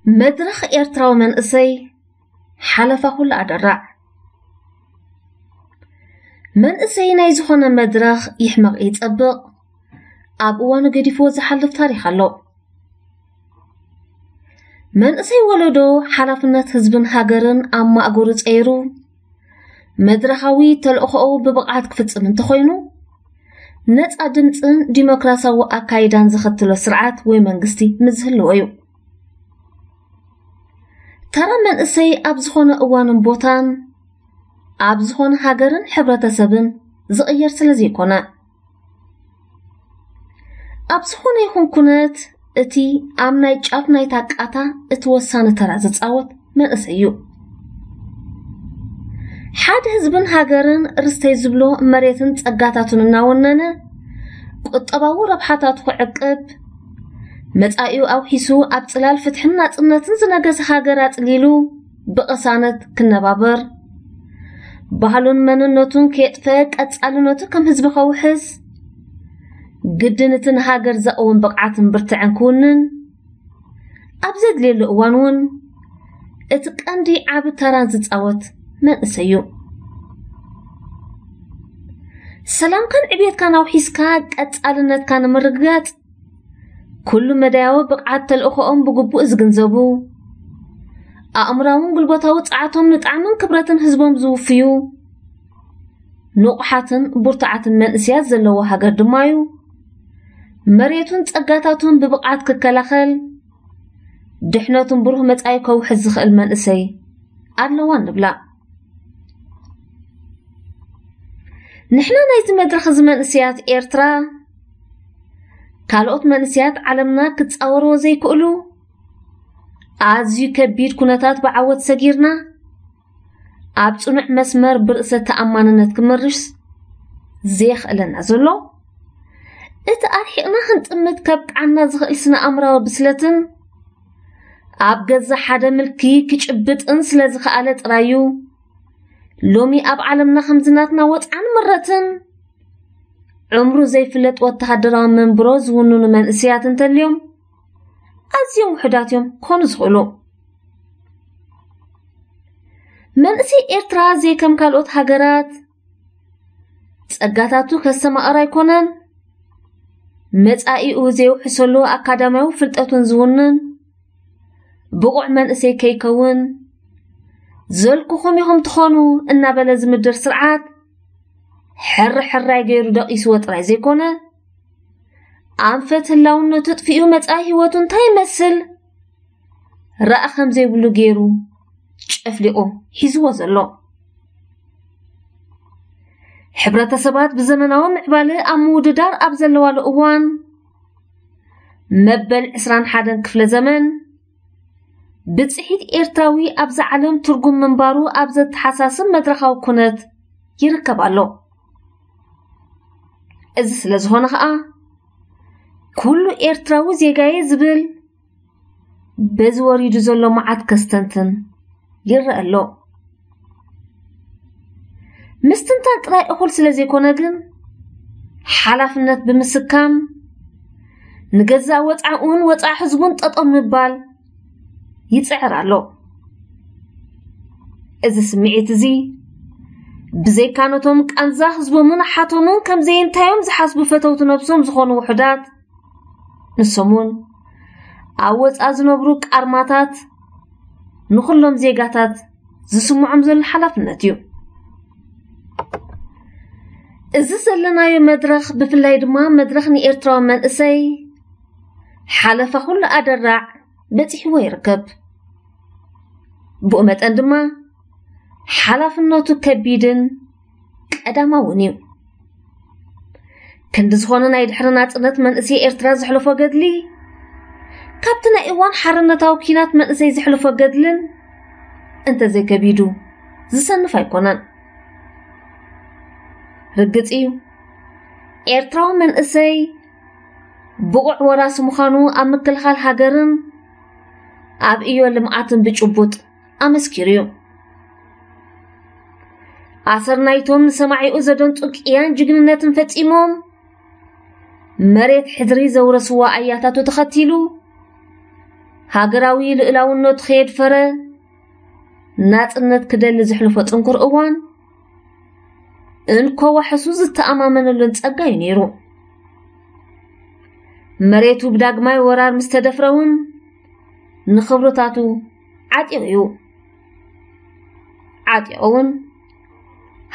መድረኽ ኤርትራዊ መንእሰይ ሓለፋ ኩሉ ኣደራዕ። መንእሰይ ናይ ዝኾነ መድረኽ ይሕመቕ ይጸብቕ፣ ኣብ እዋኑ ገዲፍዎ ዝሓልፍ ታሪኽ ኣሎ። መንእሰይ ወለዶ ሓላፍነት ህዝብን ሃገርን ኣብ ማእገሩ ጸይሩ፣ መድረኻዊ ተልእኾኡ ብብቕዓት ክፍጽም እንተኾይኑ፣ ነጻ ድምጽን ዲሞክራሲያዊ ኣካይዳን ዘኸትሎ ስርዓት ወይ መንግስቲ ምዝህልዎ እዩ። ተራ መንእሰይ ኣብ ዝኾነ እዋንን ቦታን፣ ኣብ ዝኾነ ሃገርን ሕብረተሰብን ዝቕየር ስለ ዘይኮነ፣ ኣብ ዝኾነ ይኹን ኩነት እቲ ኣብ ናይ ጫፍ ናይታ ቃታ እቲ ወሳኒ ተራ ዝጻወት መንእሰይ እዩ። ሓደ ህዝብን ሃገርን ርስተይ ዝብሎ መሬትን ጸጋታቱን እናወነነ፣ ቁጠባዊ ረብሓታቱ ክዕቅብ፣ መጻኢኡ ኣውሒሱ ኣብ ጽላል ፍትሕን ናጽነትን ዝነገሰ ሃገር ኣጽሊሉ ብቕሳነት ክነባበር፣ ባህሉን መንነቱን ከየጥፈ ቀጻልነቱ ከም ህዝቢ ከውሕስ፣ ግድን እቲ ንሃገር ዘቕውም ብቕዓትን ብርትዐን ክውንን፣ ኣብ ዘድልየሉ እዋን እውን እቲ ቀንዲ ዓቢ ተራን ዝጻወት መንእሰይ እዩ። ሰላምካን ዕብየትካን ኣውሒስካ ቀጻልነትካ ንምርግጋጽ፣ ኩሉ መዳያዊ ብቕዓት ተልእኾኦም ብግቡእ ዝግንዘቡ፣ ኣእምራውን ጉልበታዊ ጸዓቶም ንጣዕምን ክብረትን ህዝቦም ዝውፍዩ፣ ንቑሓትን ብርቱዓትን መንእሰያት ዘለዎ ሃገር ድማ እዩ። መሬቱን ጸጋታቱን ብብቕዓት ክከላኸል፣ ድሕነቱን ብሩህ መጻኢ ከውሕስ ዝኽእል መንእሰይ ኣለዋ ንብላ። ንሕና ናይዚ መድረኽ እዚ መንእሰያት ኤርትራ፣ ካልኦት መንእሰያት ዓለምና ክጻወርዎ ዘይክእሉ ኣዝዩ ከቢድ ኩነታት ብዓወት ሰጊርና፣ ኣብ ጽኑዕ መስመር ብርእሰ ተኣማንነት ክመርሽ ዘየኽእለና ዘሎ፣ እቲ ኣርሒቕና ክንጥምት ከብቅዓና ዝኽእል ስነ ኣእምራዊ ብስለትን ኣብ ገዛ ሓደ ምልኪ ክጭብጥን ስለ ዝኸኣለ ጥራይ እዩ። ሎሚ ኣብ ዓለምና ከምዚ ናትና ወጽዓን ምረትን ዕምሩ ዘይፍለጥ ወተሃደራዊ መንብሮ ዝውንኑ መንእሰያት እንተልዮም፣ ኣዝዮም ውሑዳት እዮም ክኾኑ ዝኽእሉ። መንእሰይ ኤርትራ ዘይከም ካልኦት ሃገራት ጸጋታቱ ከስተማቕር ኣይኮነን። መጻኢኡ ዘይውሕሰሉ ኣካዳሚያዊ ፍልጠቱን ዝውንን ብቑዕ መንእሰይ ከይከውን፣ ዘልኩኹም ኢኹም ትኾኑ እናበለ ዝምድር ስርዓት፣ ሕሪ ሕራይ ገይሩ ደቂስዎ ጥራይ ዘይኮነ፣ ኣንፈት ህላውነቱ ጥፊኡ መጻኢ ህይወቱ እንታይ ይመስል ረኣ ከም ዘይብሉ ገይሩ ጨፍሊቑ ሒዝዎ ዘሎ። ሕብረተሰባት ብዘመናዊ ምዕባለ ኣብ ምውድዳር ኣብ ዘለዋሉ እዋን፣ መበል ዕስራን ሓደን ክፍለ ዘመን፣ ብጽሒት ኤርትራዊ ኣብዛ ዓለም ትርጉም ምንባሩ ኣብ ዘተሓሳስብ መድረኻዊ ኩነት ይርከብ ኣሎ። እዚ ስለ ዝኾነ ኸኣ፣ ኩሉ ኤርትራዊ ዜጋየ ዝብል፣ በዚ ወሪዱ ዘሎ መዓት ከስተንትን ይረአ ኣሎ። ምስትንታን ጥራይ እኹል ስለ ዘይኮነ ግን፣ ሓላፍነት ብምስካም፣ ንገዛእ ወጽዓኡን ወጽዓ ህዝቡን ጠጠው ምባል ይጽዕር ኣሎ። እዚ ስምዒት እዚ፣ ብዘይካ ነቶም ቃንዛ ህዝቦምን ኣሓቶምን ከም ዘይንታዮም ዝሓስቡ ፈተውቲ ነብሶም ዝኾኑ ውሑዳት፣ ንሶም እውን ኣብ ወጻኢ ዝነብሩ ቃርማታት፣ ንኹሎም ዜጋታት ዝስምዖም ዘሎ ሓላፍነት እዩ። እዚ ዘለናዮ መድረኽ፣ ብፍላይ ድማ መድረኽ ንኤርትራዊ መንእሰይ፣ ሓለፋ ኩሉ ኣደራዕ በጺሕዎ ይርከብ። ብኡ መጠን ድማ ሓላፍነቱ ከቢድን ቀዳማውን እዩ። ክንዲ ዝኾነ ናይ ድሕሪ ናጽነት መንእሰይ ኤርትራ ዘሕለፎ ገድሊ፣ ካብቲ ናይ እዋን ሓርነታዊ ኲናት መንእሰይ ዘሕለፎ ገድልን እንተዘይከቢዱ ዝሰንፍ ኣይኮነን። ርግጽ እዩ፣ ኤርትራዊ መንእሰይ ብቑዕ ወራሲ ምዃኑ ኣብ ምክልኻል ሃገርን ኣብ እዮ ልምዓትን ብጭቡጥ ኣመስኪሩ እዩ። ኣሰር ናይቶም ንሰማዒኡ ዘደንጹ ቅያን ጅግንነትን ፈጺሞም፣ መሬት ሕድሪ ዘውረስዎ ኣያታቱ ተኸቲሉ፣ ሃገራዊ ልእላውነቱ ከየድፈረ ናጽነት ክደሊ ዘሕልፎ ጽንኩር እዋን፣ እንኮ ዋሕሱ ዝተኣማመነሉን ጸጋ እዩ ነይሩ። መሬቱ ብዳግማይ ወራር ምስ ተደፍረ እውን ንኽብርታቱ ዓጢቑ እዩ። ዓጢቑ እውን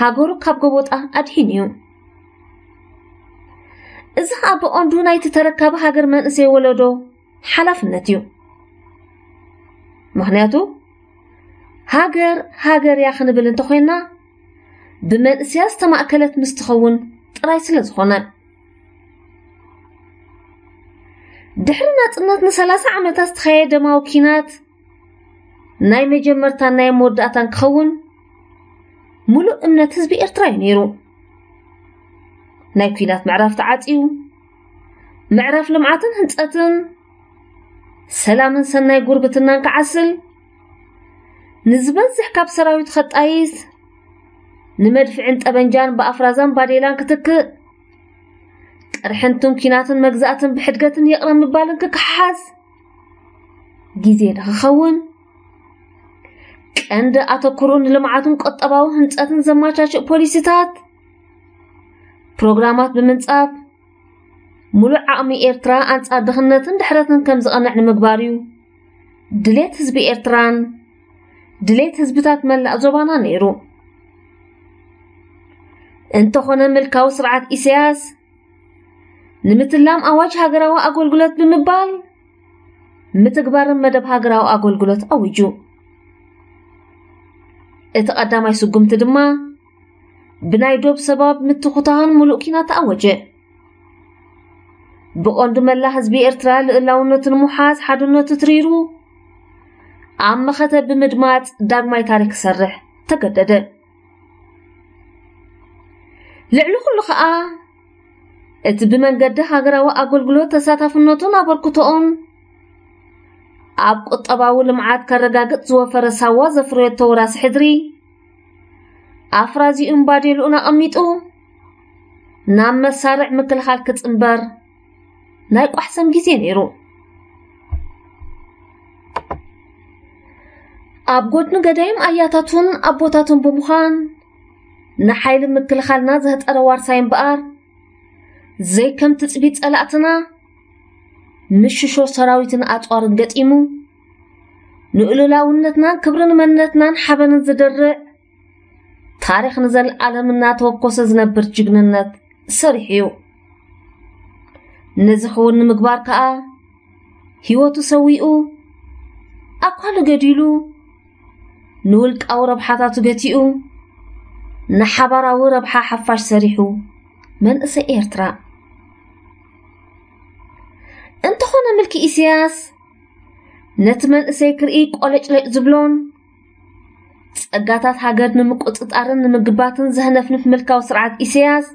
ሃገሩ ካብ ጎቦጣ ኣድሒኑ እዩ። እዚ ኸኣ ብቐንዱ ናይቲ ተረካቢ ሃገር መንእሰይ ወለዶ ሓላፍነት እዩ። ምኽንያቱ ሃገር ሃገር እያ ክንብል እንተኾይና ብመንእሰያ ዝተማእከለት ምስ ትኸውን ጥራይ ስለ ዝኾነ። ድሕሪ ናጽነት ንሰላሳ ዓመታት ዝተኻየደ ደማዊ ኪናት ናይ መጀመርታን ናይ መወዳእታን ክኸውን ሙሉእ እምነት ህዝቢ ኤርትራ እዩ ነይሩ። ናይ ኲናት ምዕራፍ ተዓጽዩ፣ ምዕራፍ ልምዓትን ህንጸትን፣ ሰላምን ሰናይ ጉርብትናን ክዓስል፣ ንዝበዝሕ ካብ ሰራዊት ከጣይስ፣ ንመድፍዕን ጠበንጃን ብኣፍራዛን ባዴላን ክትክእ፣ ቅርሕንትን ኲናትን መግዛእትን ብሕድገትን ይቕረ ምባልን ክከሓዝ፣ ግዜ ንክኸውን፣ ቀንዲ ኣተኩሩ ንልምዓትን ቁጠባዊ ህንጸትን ዘመቻችእ ፖሊሲታት፣ ፕሮግራማት ብምንጻፍ፣ ሙሉእ ዓቕሚ ኤርትራ ኣንጻር ድኽነትን ድሕረትን ከም ዝቐንዕ ንምግባር እዩ ድሌት ህዝቢ ኤርትራን ድሌት ህዝብታት መላእ ዞባና ነይሩ። እንተኾነ ምልካዊ ስርዓት ኢሳያስ ንምትላም ኣዋጅ ሃገራዊ ኣገልግሎት ብምባል ምትግባርን መደብ ሃገራዊ ኣገልግሎት ኣዊጁ። እቲ ቀዳማይ ስጉምቲ ድማ ብናይ ዶብ ሰባብ ምትኹታኽን ሙሉእ ኪናት ተኣወጀ። ብቐንዱ መላ ህዝቢ ኤርትራ ልእላውነቱ ንምሓዝ ሓድነቱ ትሪሩ ኣብ መኸተ ብምድማጽ ዳግማይ ታሪኽ ክሰርሕ ተገደደ። ልዕሊ ኩሉ ኸኣ እቲ ብመንገዲ ሃገራዊ ኣገልግሎት ተሳታፍነቱን ኣበርክቶኡን ኣብ ቁጠባዊ ልምዓት ከረጋግጽ ዝወፈረ ሳዋ ዘፍረዮ ተወራሲ ሕድሪ ኣፍራዚኡን ባዴልኡን ኣቐሚጡ ናብ መሳርዕ ምክልኻል ክጽንበር ናይ ቋሕሰም ግዜ ነይሩ። ኣብ ጎድኒ ገዳይም ኣያታቱን ኣቦታቱን ብምዃን ንሓይሊ ምክልኻልና ዘህጠረ ዋርሳይ እምበኣር ዘይከም ትጽቢት ጸላእትና ምሽሾ ሰራዊትን ኣጽዋርን ገጢሙ ንልኡላውነትናን ክብርን መንነትናን ሓበንን ዝደርዕ ታሪኽ ንዘለኣለም እናተወኮሰ ዝነብር ጅግንነት ሰሪሑ እዩ። ነዚ ክውን ንምግባር ከኣ ህይወቱ ሰዊኡ፣ ኣካሉ ገዲሉ፣ ንውልቃዊ ረብሓታቱ ገቲኡ፣ ንሓባራዊ ረብሓ ሓፋሽ ሰሪሑ መንእሰይ ኤርትራ። እንተኾነ ምልኪ ኢሳያስ ነቲ መንእሰይ ክርኢ ቆለጭለጭ ዝብሎን ጸጋታት ሃገር ንምቁጽጻርን ንምግባትን ዘህነፍንፍ ምልካዊ ስርዓት ኢሳያስ፣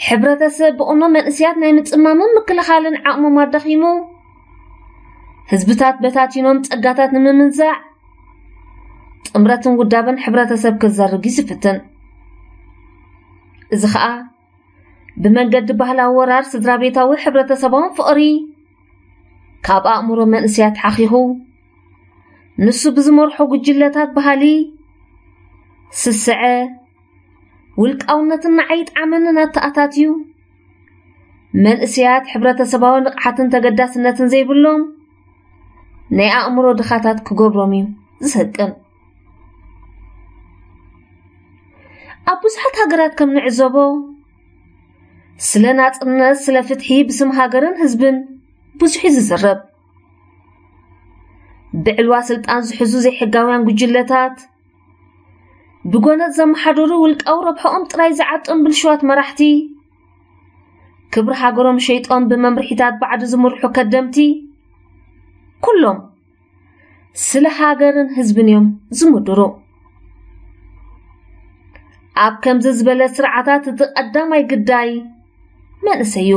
ሕብረተሰብ ብቕኖ መንእሰያት ናይ ምጽማምን ምክልኻልን ዓቕሞም ኣዳኺሙ፣ ህዝብታት በታቲኖም ጸጋታት ንምምንዛዕ ጥምረትን ውዳበን ሕብረተሰብ ክዘርግ እዩ ዝፍትን። እዚ ኸኣ ብመንገዲ ባህላዊ ወራር ስድራ ቤታዊ ሕብረተሰባውን ፍቕሪ ካብ ኣእምሮ መንእሰያት ሓኺኹ፣ ንሱ ብዝመርሖ ጉጅለታት ባህሊ፣ ስስዐ፣ ውልቃውነትን ንዓይ ይጥዓመንን ኣተኣታትዩ፣ መንእሰያት ሕብረተሰባዊ ንቕሓትን ተገዳስነትን ዘይብሎም፣ ናይ ኣእምሮ ድኻታት ክገብሮም እዩ ዝሰቅን። ኣብ ብዙሓት ሃገራት ከም ንዕዘቦ፣ ስለ ናጽነት፣ ስለ ፍትሒ ብስም ሃገርን ህዝብን ብዙሕ እዩ ዝዝረብ። ብዕልዋ ስልጣን ዝሕዙ ዘይሕጋውያን ጉጅለታት፣ ብጎነጽ ዘመሓደሩ ውልቃዊ ረብሕኦም ጥራይ ዝዓጥም ብልሽዋት መራሕቲ፣ ክብሪ ሃገሮም ሸይጦም ብመምርሒታት ባዕዲ ዝምርሑ ከደምቲ፣ ኩሎም ስለ ሃገርን ህዝብን እዮም ዝምድሩ። ኣብ ከምዚ ዝበለ ስርዓታት እቲ ቀዳማይ ግዳይ መንእሰይ እዩ።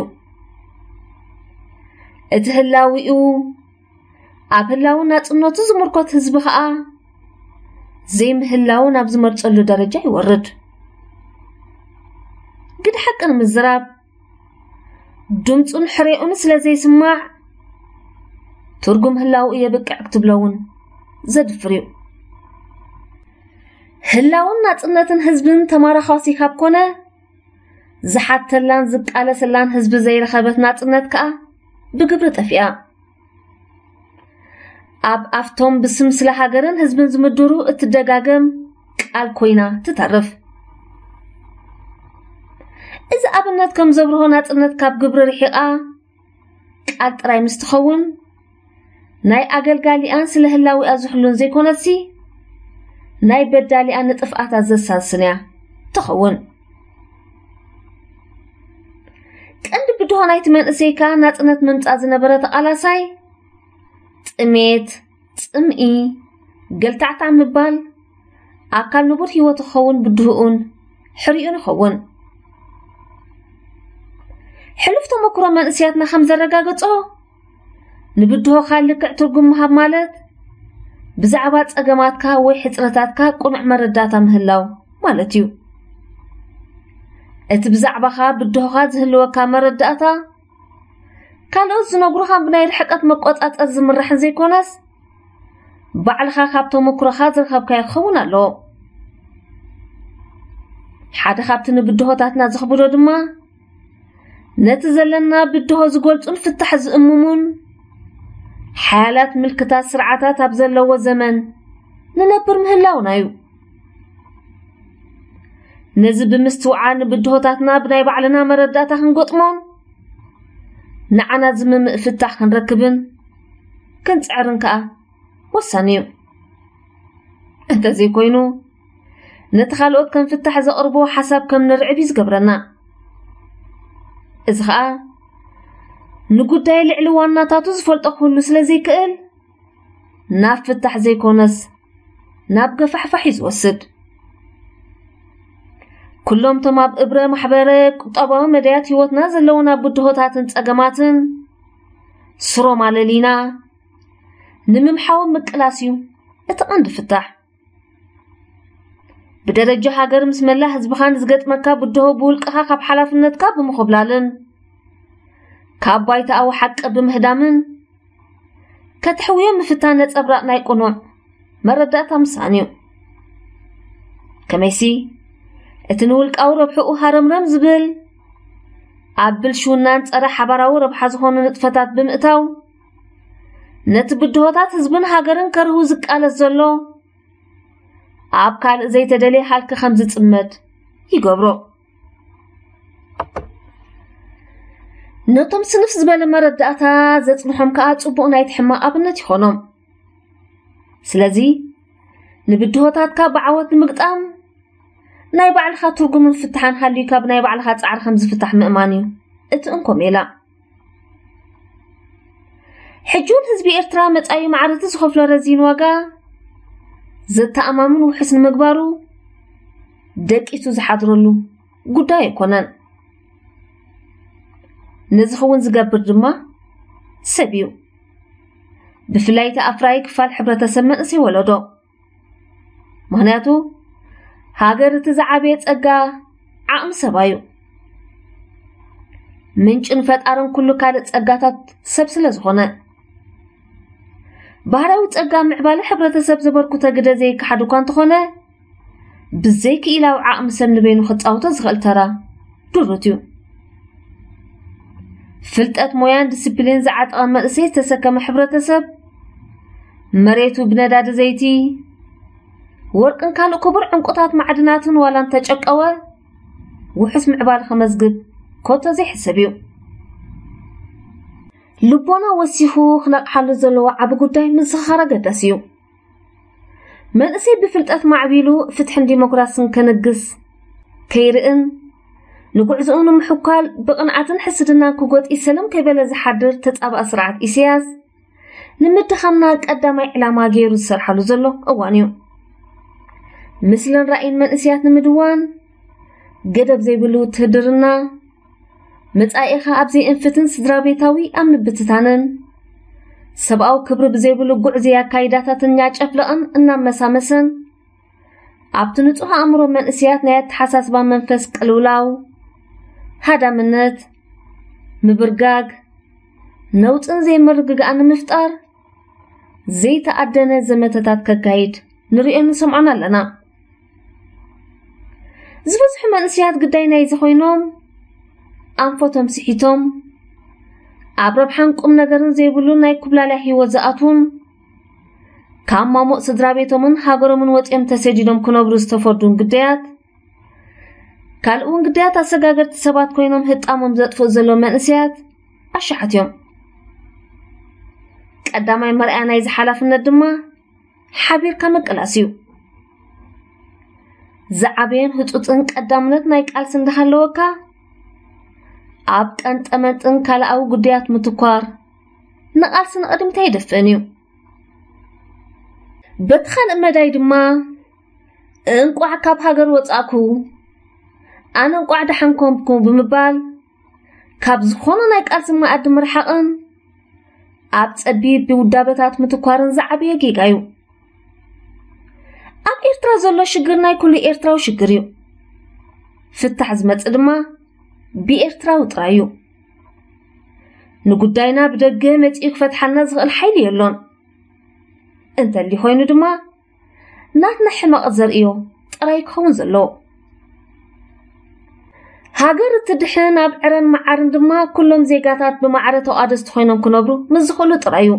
እቲ ህላዊኡ ኣብ ህላዊ ናጽነቱ ዝምርኮት ህዝቢ ኸኣ ዘይምህላው ናብ ዝመርጸሉ ደረጃ ይወርድ። ግደ ሓቂ ንምዝራብ፣ ድምጹን ሕሬኡን ስለ ዘይስማዕ፣ ትርጉም ህላውኡ የብቅዕ ክትብሎ እውን ዘድፍር እዩ። ህላውን ናጽነትን ህዝብን ተማራኻሲ ካብ ኮነ፣ ዝሓተላን ዝቃለሰላን ህዝቢ ዘይረኸበት ናጽነት ከኣ ብግብሪ ጠፊኣ። ኣብ ኣፍቶም ብስም ስለ ሃገርን ህዝብን ዝምድሩ እትደጋገም ቃል ኮይና ትተርፍ። እዚ ኣብነት ከም ዘብርሆ፣ ናጽነት ካብ ግብሪ ርሒቓ ቃል ጥራይ ምስ ትኸውን፣ ናይ ኣገልጋሊኣን ስለ ህላዊኣ ዝሕሉን ዘይኮነትሲ፣ ናይ በዳሊኣ ንጥፍኣታ ዘሳስን እያ ትኸውን። ቀንዲ ብድሆ ናይቲ መንእሰይ ከኣ ናጽነት ምምጻእ ዝነበረ ተቓላሳይ፣ ጥሜት፣ ጽምኢ፣ ገልታዕታዕ ምባል፣ ኣካል ንቡር ህይወቱ ክኸውን ብድሆኡን ሕሪኡን ይኸውን። ሕሉፍ ተመክሮ መንእሰያትና ከም ዘረጋገጾ፣ ንብድሆኻ ልክዕ ትርጉም ምሃብ ማለት፣ ብዛዕባ ጸገማትካ ወይ ሕጽረታትካ ቅኑዕ መረዳእታ ምህላው ማለት እዩ። እቲ ብዛዕባኻ ብድሆኻ ዝህልወካ መረዳእታ፣ ካልኦት ዝነግሩኻን ብናይ ርሕቀት መቆጻጸር ዝምራሕን ዘይኮነስ፣ ባዕልኻ ካብ ተመክሮኻ ዝረኸብካዮ ክኸውን ኣለዎ። ሓደ ካብቲ ንብድሆታትና ዘኽብዶ ድማ፣ ነቲ ዘለና ብድሆ ዝገልጹን ፍታሕ ዝእምሙን ሓያላት ምልክታት ስርዓታት ኣብ ዘለዎ ዘመን ንነብር ምህላውና እዩ። ነዚ ብምስትውዓል፣ ንብድሆታትና ብናይ ባዕልና መረዳእታ ክንገጥሞን ንዓና ዝምምእ ፍታሕ ክንረክብን ክንጽዕርን ከኣ ወሳኒ እዩ። እንተዘይኮይኑ፣ ነቲ ካልኦት ከም ፍታሕ ዘቕርብዎ ሓሳብ ከም ንርዕብ እዩ ዝገብረና። እዚ ኸኣ ንጉዳይ ልዕሊ ዋናታቱ ዝፈልጦ ክህሉ ስለ ዘይክእል፣ ናብ ፍታሕ ዘይኮነስ ናብ ገፋሕፋሕ እዩ ዝወስድ። ኩሎም እቶም ኣብ እብረ ማሕበረ ቁጠባዊ መዳያት ህይወትና ዘለውና ብድሆታትን ጸገማትን ስሮም ኣለሊና ንምምሓዎም ምቅላስ እዩ እቲ ቀንዲ ፍታሕ። ብደረጃ ሃገር፣ ምስ መላእ ህዝብኻ ንዝገጥመካ ብድሆ ብውልቅኻ ካብ ሓላፍነትካ ብምኹብላልን ካብ ባይታኣዊ ሓቂ ብምህዳምን ከተሕውዮ ምፍታን ነጸብራቕ ናይ ቅኑዕ መረዳእታ ምስኣን እዩ። ከመይሲ፣ እቲ ንውልቃዊ ረብሕኡ ሃረምረም ዝብል፣ ኣብ ብልሽውናን ጸረ ሓባራዊ ረብሓ ዝኾኑ ንጥፈታት ብምእታው፣ ነቲ ብድሆታት ህዝብን ሃገርን ከርህው ዝቃለስ ዘሎ፣ ኣብ ካልእ ዘይተደልየ ሃልኪ ከም ዝጽመድ ይገብሮ። ነቶም ስንፍ ዝበለ መረዳእታ ዘጽንሖም ከኣ ጽቡቕ ናይቲ ሕማቕ ኣብነት ይኾኖም። ስለዚ፣ ንብድሆታትካ ብዓወት ንምግጣም፣ ናይ ባዕልኻ ትርጉምን ፍታሕን ሃልዩካ፣ ብናይ ባዕልኻ ጻዕሪ ከም ዝፍታሕ ምእማን እዩ እቲ እንኮ ሜላ። ሕጂ እውን ህዝቢ ኤርትራ መጻኢ ማዕረቲ ዝኸፍሎ ረዚን ዋጋ ዘተኣማምን ውሑስ ንምግባሩ ደቂሱ ዝሓድረሉ ጉዳይ ኣይኮነን። ነዚ ክውን ዝገብር ድማ ሰብ እዩ። ብፍላይ እቲ ኣፍራዪ ክፋል ሕብረተሰብ መንእሰይ ወለዶ። ምኽንያቱ፣ ሃገር እቲ ዝዓበየ ጸጋ ዓቕሚ ሰባ እዩ። ምንጭን ፈጣርን ኩሉ ካልእ ጸጋታት ሰብ ስለ ዝኾነ። ባህርያዊ ጸጋ ምዕባለ ሕብረተሰብ ዘበርክቶ ግደ ዘይከሓድ እኳ እንተኾነ፣ ብዘይ ክኢላዊ ዓቕሚ ሰብ ንበይኑ ክጻወቶ ዝኽእል ተራ ድሩት እዩ። ፍልጠት፣ ሞያን ዲስፕሊን ዝዓጠቐ መንእሰይ ዝተሰከመ ሕብረተሰብ፣ መሬቱ ብነዳዲ ዘይቲ፣ ወርቅን ካልእ ክቡር ዕንቁታት ማዕድናትን ዋላ እንተጨቀወ፣ ውሑስ ምዕባለ ከመዝግብ ኮቶ ዘይሕሰብ እዩ። ልቦና ወሲኹ ክነቕሓሉ ዘለዎ ዓቢ ጉዳይ ምዝኽኻር ኣገዳሲ እዩ። መንእሰይ ብፍልጠት ማዕቢሉ ፍትሕን ዲሞክራስን ከነግስ ከይርእን፣ ንጉዕዞኡ ንምሕኳል ብቕንዓትን ሕስድናን ክጎጢ ሰለም ከይበለ ዝሓድር ተጻባኢ ስርዓት ኢሳያስ፣ ንምድኻምና ቀዳማይ ዕላማ ገይሩ ዝሰርሓሉ ዘሎ እዋን እዩ። ምስልን ራእይን መንእሰያት ንምድዋን፣ ገደብ ዘይብሉ ውትህድርና፣ መጻኢኻ ኣብ ዘይእንፍትን ስድራ ቤታዊ ኣብ ምብትታንን፣ ሰብኣዊ ክብሪ ብዘይብሉ ጉዕ ዘይ ኣካይዳታትን እናጨፍለቐን እናመሳመሰን፣ ኣብቲ ንጹህ ኣእምሮ መንእሰያት ናይ ኣተሓሳስባ መንፈስ ቅልውላው፣ ሃዳምነት፣ ምብርጋግ፣ ነውጽን ዘይምርግጋእን ንምፍጣር፣ ዘይተኣደነ ዘመተታት ከካይድ ንርእዮን ንሰምዖን ኣለና። ዝበዝሑ መንእስያት ግዳይ ናይዚ ኮይኖም ኣንፈቶም ስሒቶም ኣብ ረብሓን ቁም ነገርን ዘይብሉ ናይ ኩብላልያ ህይወት ዝኣትዉን ካብ ማሙቕ ስድራ ቤቶምን ሃገሮምን ወፂኦም ተሰዲዶም ክነብሩ ዝተፈርዱን ግዳያት ካልእ እውን ግዳያት ኣሰጋገርቲ ሰባት ኮይኖም ህጣሞም ዘጥፍኡ ዘለዉ መንእስያት ኣሻሓት እዮም። ቀዳማይ መርኣያ ናይዚ ሓላፍነት ድማ ሓቢርካ ምቅላስ እዩ። ዝዓበየን ህፁፅን ቀዳምነት ናይ ቃልሲ እንዳሃለወካ ኣብ ቀንጠመንጥን ካልኣዊ ጉዳያት ምትኳር ንቃልሲ ንቕድሚት ኣይደፍእን እዩ። በቲ ካልእ መዳይ ድማ እንቋዕ ካብ ሃገር ወፃእኩ ኣነ እንቋዕ ደሓን ኮንኩ ብምባል ካብ ዝኾነ ናይ ቃልሲ መኣዲ ምርሓቕን ኣብ ፀቢብ ብውዳበታት ምትኳርን ዝዓበየ ጌጋ እዩ። ኣብ ኤርትራ ዘሎ ሽግር ናይ ኩሉ ኤርትራዊ ሽግር እዩ። ፍታሕ ዝመፅእ ድማ ብኤርትራዊ ጥራይ እዩ። ንጉዳይና ብደገ መፂኡ ክፈትሓልና ዝኽእል ሓይሊ የሎን። እንተሊ ኮይኑ ድማ ናትና ሕመቐት ዘርእዮ ጥራይ ክኸውን ዘለዎ። ሃገር እትድሕን ኣብ ዕረን መዓርን ድማ ኩሎም ዜጋታት ብማዕረ ተቋደስቲ ኮይኖም ክነብሩ ምስ ዝኽእሉ ጥራይ እዩ።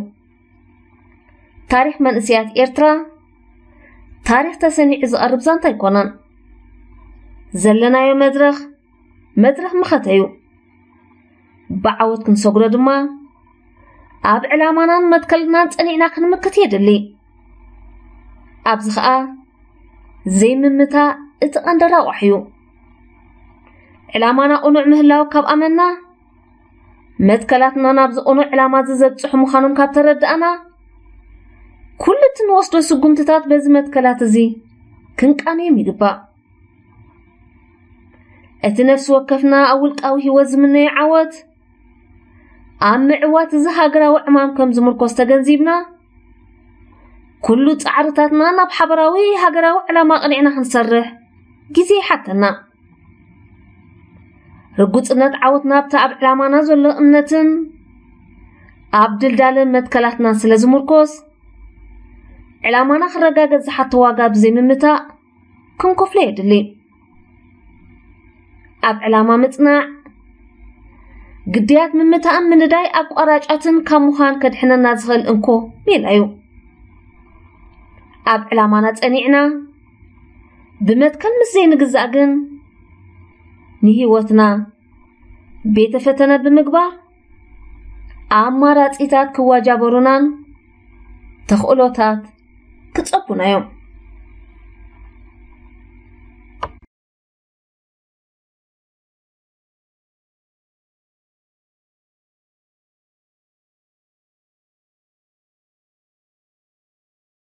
ታሪኽ መንእስያት ኤርትራ ታሪኽ ተሰኒዑ ዝቐርብ ዛንታ ኣይኮነን። ዘለናዮ መድረኽ መድረኽ መኸተ እዩ። ብዓወት ክንሰግሮ ድማ ኣብ ዕላማናን መትከልናን ጸኒዕና ክንምክት የድሊ። ኣብዚ ኸኣ ዘይምምታእ እቲ ቀንዲ ረቋሕ እዩ። ዕላማና ቅኑዕ ምህላው ካብ ኣመና፣ መትከላትና ናብዚ ቅኑዕ ዕላማ እዚ ዘብጽሑ ምዃኖም ካብ ተረዳእና፣ ኩሉ እቲ ንወስዶ ስጉምትታት በዚ መትከላት እዚ ክንቃንዮም ይግባእ። እቲ ነፍሲ ወከፍና ኣብ ውልቃዊ ህይወት ዝምነዮ ዓወት ኣብ ምዕዋት እዚ ሃገራዊ ዕማም ከም ዝምርኮስ ተገንዚብና፣ ኩሉ ጻዕርታትና ናብ ሓበራዊ ሃገራዊ ዕላማ ኣቕኒዕና ክንሰርሕ ግዜ ይሓተና። ርጉጽነት ዓወትና ኣብቲ ኣብ ዕላማና ዘሎ እምነትን ኣብ ድልዳለ መትከላትናን ስለ ዝምርኮስ፣ ዕላማና ክረጋገጽ ዝሓቶ ዋጋ ብዘይምምታእ ክንከፍሎ የድሊ። ኣብ ዕላማ ምጽናዕ፣ ግዳያት ምምታእን ምንዳይ ኣቋራጫትን ካብ ምዃን ከድሕነና ዝኽእል እንኮ ሜላ እዩ። ኣብ ዕላማና ጸኒዕና ብመትከል ምስ ዘይንግዛእ ግን፣ ንህይወትና ቤተ ፈተነ ብምግባር፣ ኣማራጺታት ክዋጃበሩናን ተኽእሎታት ክጸቡና እዮም።